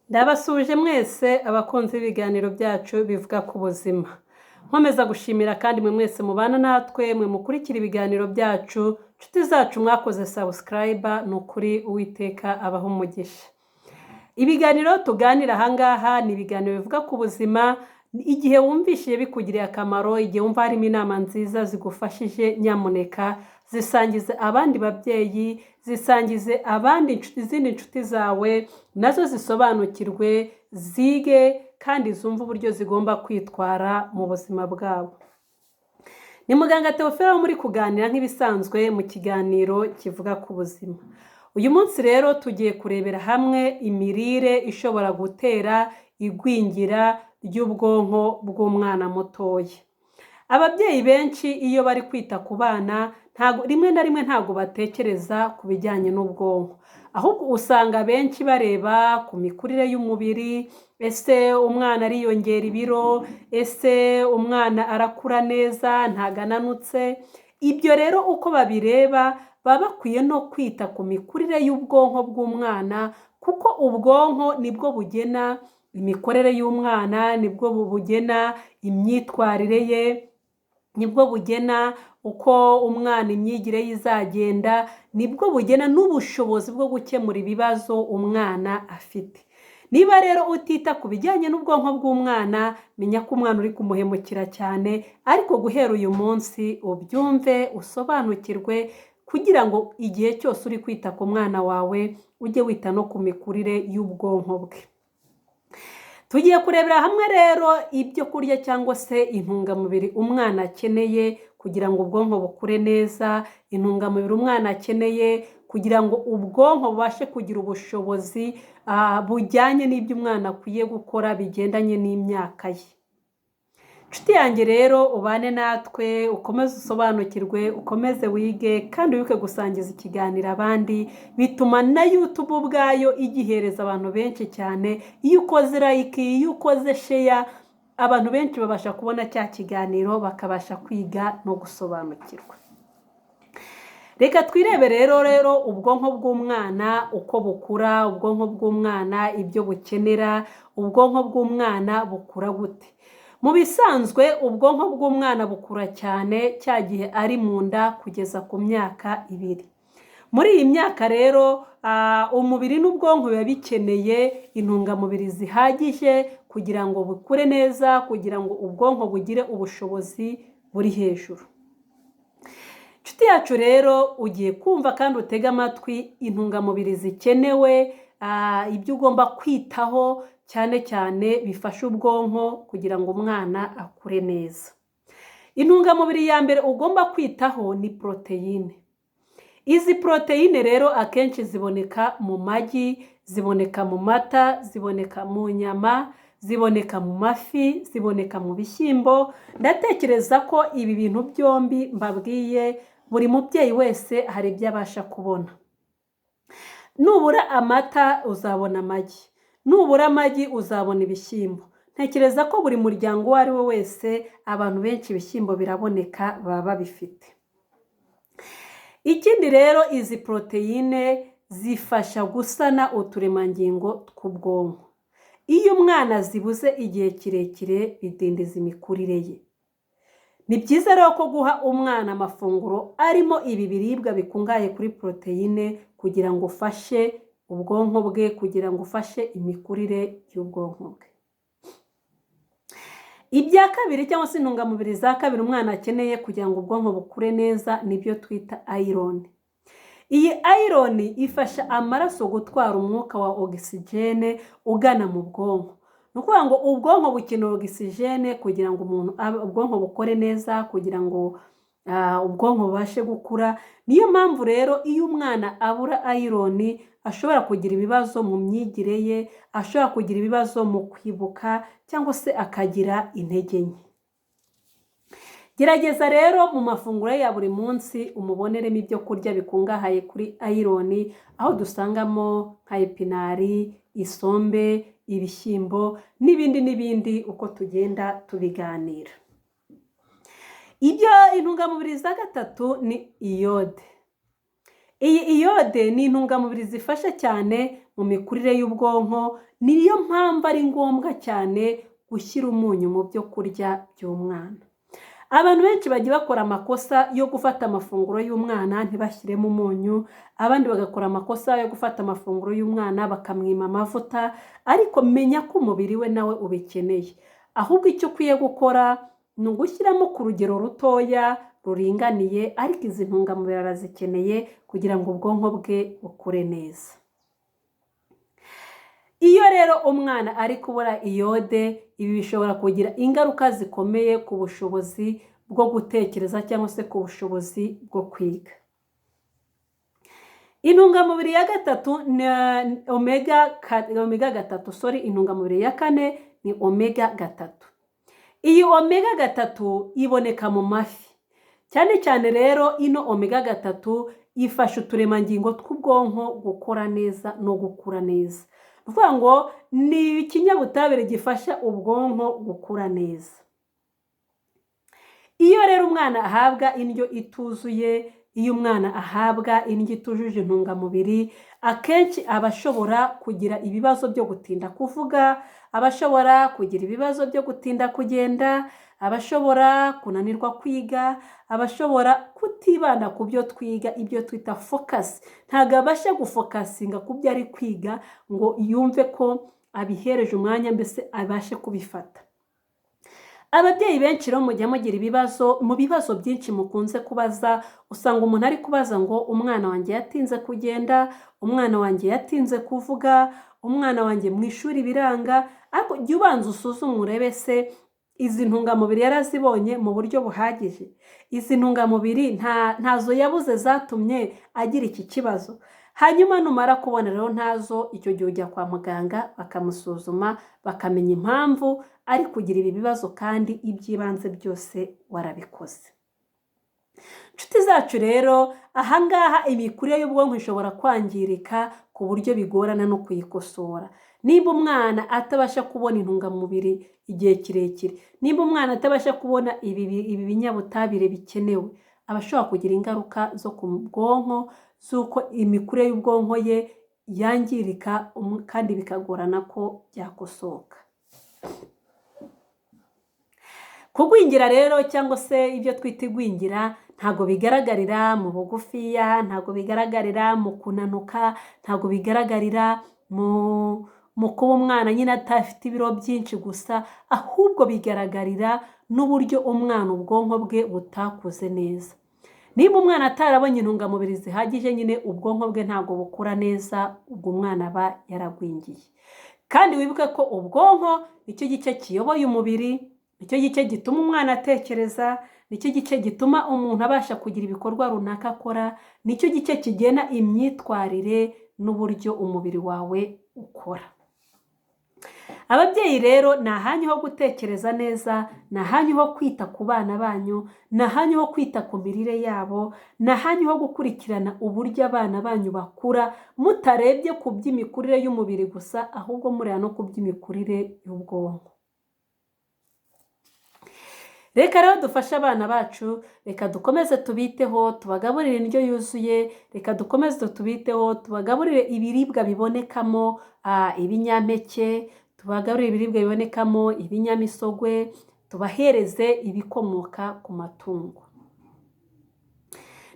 Ndabasuhuje mwese abakunzi b'ibiganiro byacu bivuga ku buzima. Nkomeza gushimira kandi mwe mwese mubana natwe, mwe mukurikira ibiganiro byacu, inshuti zacu mwakoze subscribe, ni ukuri Uwiteka abaha umugisha. Ibiganiro tuganira ahangaha ni ibiganiro bivuga ku buzima, igihe wumvishije bikugiriye akamaro, igihe wumva harimo inama nziza zigufashije, nyamuneka zisangize abandi babyeyi, zisangize abandi izindi nshuti zawe, nazo zisobanukirwe, zige kandi zumve uburyo zigomba kwitwara mu buzima bwabo. Ni muganga Theophile wo muri kuganira nk'ibisanzwe mu kiganiro kivuga ku buzima. Uyu munsi rero tugiye kurebera hamwe imirire ishobora gutera igwingira ry'ubwonko bw'umwana mutoya. Ababyeyi benshi iyo bari kwita ku bana, ntago rimwe na rimwe ntabwo batekereza ku bijyanye n'ubwonko, ahubwo usanga benshi bareba ku mikurire y'umubiri: ese umwana ariyongera ibiro? Ese umwana arakura neza, ntago ananutse? Ibyo rero uko babireba, baba bakwiye no kwita ku mikurire y'ubwonko bw'umwana, kuko ubwonko nibwo bugena imikorere y'umwana, nibwo bugena imyitwarire ye, nibwo bugena uko umwana imyigire ye izagenda, nibwo bugena n'ubushobozi bwo gukemura ibibazo umwana afite. Niba rero utita ku bijyanye n'ubwonko bw'umwana, menya ko umwana uri kumuhemukira cyane. Ariko guhera uyu munsi ubyumve, usobanukirwe, kugira ngo igihe cyose uri kwita ku mwana wawe ujye wita no ku mikurire y'ubwonko bwe. Tugiye kurebera hamwe rero ibyo kurya cyangwa se intungamubiri umwana akeneye kugira ngo ubwonko bukure neza, intungamubiri umwana akeneye kugira ngo ubwonko bubashe kugira ubushobozi bujyanye n'ibyo umwana akwiye gukora bigendanye n'imyaka ye. Nshuti yanjye rero, ubane natwe, ukomeze usobanukirwe, ukomeze wige, kandi wibuke gusangiza ikiganiro abandi. Bituma na YouTube ubwayo igihereza abantu benshi cyane. Iyo ukoze like, iyo ukoze share, abantu benshi babasha kubona cya kiganiro, bakabasha kwiga no gusobanukirwa. Reka twirebe rero ubwonko bw'umwana uko bukura, ubwonko bw'umwana ibyo bukenera, ubwonko bw'umwana bukura gute? Mu bisanzwe ubwonko bw'umwana bukura cyane cya gihe ari mu nda kugeza ku myaka 2. Muri iyi myaka rero umubiri n'ubwonko biba bikeneye intungamubiri zihagije kugira ngo bukure neza, kugira ngo ubwonko bugire ubushobozi buri hejuru. Inshuti yacu rero, ugiye kumva kandi utege amatwi intungamubiri zikenewe, ibyo ugomba kwitaho cyane cyane bifasha ubwonko kugira ngo umwana akure neza. Intungamubiri ya mbere ugomba kwitaho ni poroteyine. Izi poroteyine rero akenshi ziboneka mu magi, ziboneka mu mata, ziboneka mu nyama, ziboneka mu mafi, ziboneka mu bishyimbo. Ndatekereza ko ibi bintu byombi mbabwiye, buri mubyeyi wese hari ibyo abasha kubona. Nubura amata uzabona amagi, nubura amagi uzabona ibishyimbo. Ntekereza ko buri muryango uwo ari we wese, abantu benshi ibishyimbo biraboneka, baba babifite. Ikindi rero, izi poroteyine zifasha gusana uturemangingo tw'ubwonko. Iyo umwana zibuze igihe kirekire, bidindiza imikurire ye. Ni byiza rero ko guha umwana amafunguro arimo ibi biribwa bikungahaye kuri poroteyine kugira ngo ufashe ubwonko bwe, kugira ngo ufashe imikurire y'ubwonko bwe. Ibya kabiri cyangwa se intungamubiri za kabiri umwana akeneye kugira ngo ubwonko bukure neza nibyo twita iron. Iyi iron ifasha amaraso gutwara umwuka wa ogisijene ugana mu bwonko. Ni ukuvuga ngo ubwonko bukenera ogisijene kugira ngo umuntu ubwonko bukore neza, kugira ngo ubwonko bubashe gukura. Niyo mpamvu rero iyo umwana abura iron ashobora kugira ibibazo mu myigire ye, ashobora kugira ibibazo mu kwibuka cyangwa se akagira intege nke. Gerageza rero mu mafunguro ye ya buri munsi umuboneremo ibyo kurya bikungahaye kuri iron, aho dusangamo nka epinari, isombe, ibishyimbo n'ibindi n'ibindi uko tugenda tubiganira. Ibyo intungamubiri za gatatu ni iyode. Iyi iyode ni intungamubiri zifasha cyane mu mu mikurire y'ubwonko. Niyo mpamvu ari ngombwa cyane gushyira umunyu mu byo kurya by'umwana. Abantu benshi bajya bakora amakosa yo gufata amafunguro y'umwana ntibashyiremo umunyu, abandi bagakora amakosa yo gufata amafunguro y'umwana bakamwima amavuta, ariko menya ko umubiri we nawe ubikeneye. Ahubwo icyo ukwiye gukora ni ugushyiramo ku rugero rutoya ruringaniye, ariko izi ntungamubiri arazikeneye kugira ngo ubwonko bwe bukure neza. Iyo rero umwana ari kubura iyode, ibi bishobora kugira ingaruka zikomeye ku bushobozi bwo gutekereza cyangwa se ku bushobozi bwo kwiga. Intungamubiri ya gatatu ni omega 3, sorry, intungamubiri ya kane ni omega 3. Iyi omega 3 iboneka mu mafi. Cyane cyane rero ino omega 3 ifasha uturemangingo tw'ubwonko gukora neza no gukura neza. Ni ukuvuga ngo ni ikinyabutabire gifasha ubwonko gukura neza. Iyo rero umwana ahabwa indyo ituzuye, iyo umwana ahabwa indyo itujuje intungamubiri, akenshi aba ashobora kugira ibibazo byo gutinda kuvuga, aba ashobora kugira ibibazo byo gutinda kugenda, aba ashobora kunanirwa kwiga, aba ashobora kutibanda ku byo twiga, ibyo twita focus. Ntabwo abasha gufocusinga ku byo ari kwiga ngo yumve ko abihereje umwanya, mbese abashe kubifata. Ababyeyi benshi rero mujya mugira ibibazo, mu bibazo byinshi mukunze kubaza, usanga umuntu ari kubaza ngo umwana wanjye yatinze kugenda, umwana wanjye yatinze kuvuga, umwana wanjye mu ishuri biranga, ariko jya ubanza usuzume urebe se izi ntungamubiri yarazibonye mu buryo buhagije, izi ntungamubiri ntazo yabuze zatumye agira iki kibazo. Hanyuma numara kubona rero ntazo, icyo gihe ujya kwa muganga bakamusuzuma, bakamenya impamvu ari kugira ibi bibazo kandi iby'ibanze byose warabikoze. Inshuti zacu rero, ahangaha imikurire y'ubwonko ishobora kwangirika ku buryo bigorana no kuyikosora. Niba umwana atabasha kubona intungamubiri igihe kirekire, niba umwana atabasha kubona ibi binyabutabire bikenewe, aba ashobora kugira ingaruka zo ku bwonko z'uko imikurire y'ubwonko ye yangirika kandi bikagorana ko byakosoka. Kugwingira rero cyangwa se ibyo twita igwingira ntabwo bigaragarira mu bugufiya, ntabwo bigaragarira mu kunanuka, ntabwo bigaragarira mu kuba umwana nyine adafite ibiro byinshi gusa, ahubwo bigaragarira n'uburyo umwana ubwonko bwe butakuze neza. Niba umwana atarabonye intungamubiri zihagije nyine ubwonko bwe ntabwo bukura neza, ubwo umwana aba yaragwingiye. Kandi wibuke ko ubwonko nicyo gice kiyoboye umubiri, nicyo gice gituma umwana atekereza, nicyo gice gituma umuntu abasha kugira ibikorwa runaka akora, nicyo gice kigena imyitwarire n'uburyo umubiri wawe ukora. Ababyeyi rero ni ahanyu ho gutekereza neza, ni ahanyu ho kwita ku bana banyu, ni ahanyu ho kwita ku mirire yabo, ni ahanyu ho gukurikirana uburyo abana banyu bakura, mutarebye ku by'imikurire y'umubiri gusa, ahubwo mureba no ku by'imikurire y'ubwonko. Reka rero dufashe abana bacu, reka dukomeze tubiteho, tubagaburire indyo yuzuye, reka dukomeze tubiteho, tubagaburire ibiribwa bibonekamo ibinyampeke, tubagaburire ibiribwa bibonekamo ibinyamisogwe, tubahereze ibikomoka ku matungo.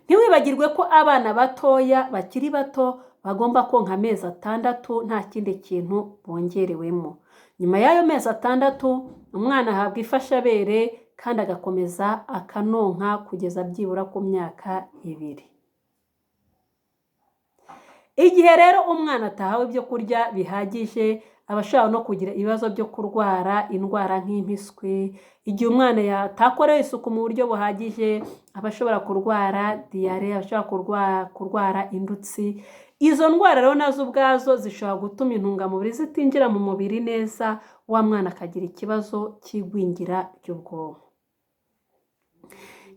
Ntiwibagirwe ko abana batoya bakiri bato bagomba konka amezi 6 nta kindi kintu bongerewemo. Nyuma y'ayo mezi 6 umwana ahabwa ifashabere kandi agakomeza akanonka kugeza byibura ku myaka 2. Igihe rero umwana atahawe ibyo kurya bihagije, aba ashobora no kugira ibibazo byo kurwara indwara nk'impiswi. Igihe umwana atakorewe isuku mu buryo buhagije, aba ashobora kurwara diyare, aba ashobora kurwara indutsi. Izo ndwara rero nazo ubwazo zishobora gutuma intungamubiri zitinjira mu mubiri neza, wa mwana akagira ikibazo cy'igwingira ry'ubwonko.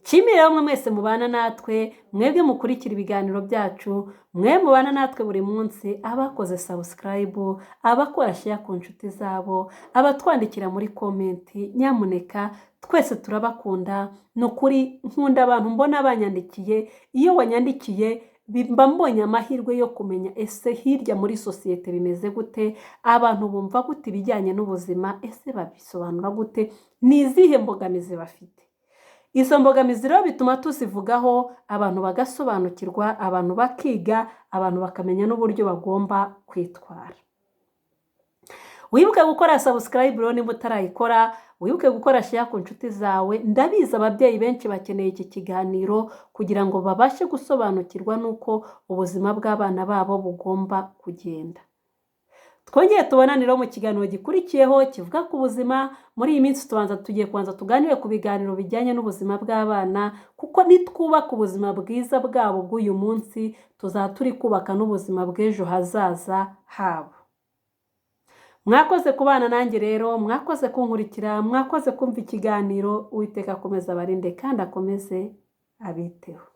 Nshimire rero mwe mwese mubana natwe, mwebwe mukurikira ibiganiro byacu, mwe mubana natwe buri munsi, abakoze subscribe, abakora share ku nshuti zabo, abatwandikira muri comment, nyamuneka twese turabakunda. Ni ukuri nkunda abantu mbona banyandikiye, iyo wanyandikiye Mba mbonye amahirwe yo kumenya ese hirya muri sosiyete bimeze gute, abantu bumva gute ibijyanye n'ubuzima, ese babisobanura gute, ni izihe mbogamizi bafite. Izo mbogamizi rero bituma tuzivugaho, abantu bagasobanukirwa, abantu bakiga, abantu bakamenya n'uburyo bagomba kwitwara. Wibuke gukora subscribe rero niba utarayikora, wibuke gukora share ku nshuti zawe. Ndabizi ababyeyi benshi bakeneye iki kiganiro kugira ngo babashe gusobanukirwa n'uko ubuzima bw'abana babo bugomba kugenda. Twongeye tubonanire mu kiganiro gikurikiyeho kivuga ku buzima. Muri iyi minsi tubanza tugiye kubanza tuganire ku biganiro bijyanye n'ubuzima bw'abana, kuko nitwubaka ubuzima bwiza bwabo bw'uyu munsi, tuzaba turi kubaka n'ubuzima bw'ejo hazaza habo. Mwakoze kubana nanjye rero, mwakoze kunkurikira, mwakoze kumva ikiganiro. Uwiteka akomeze abarinde kandi akomeze abiteho.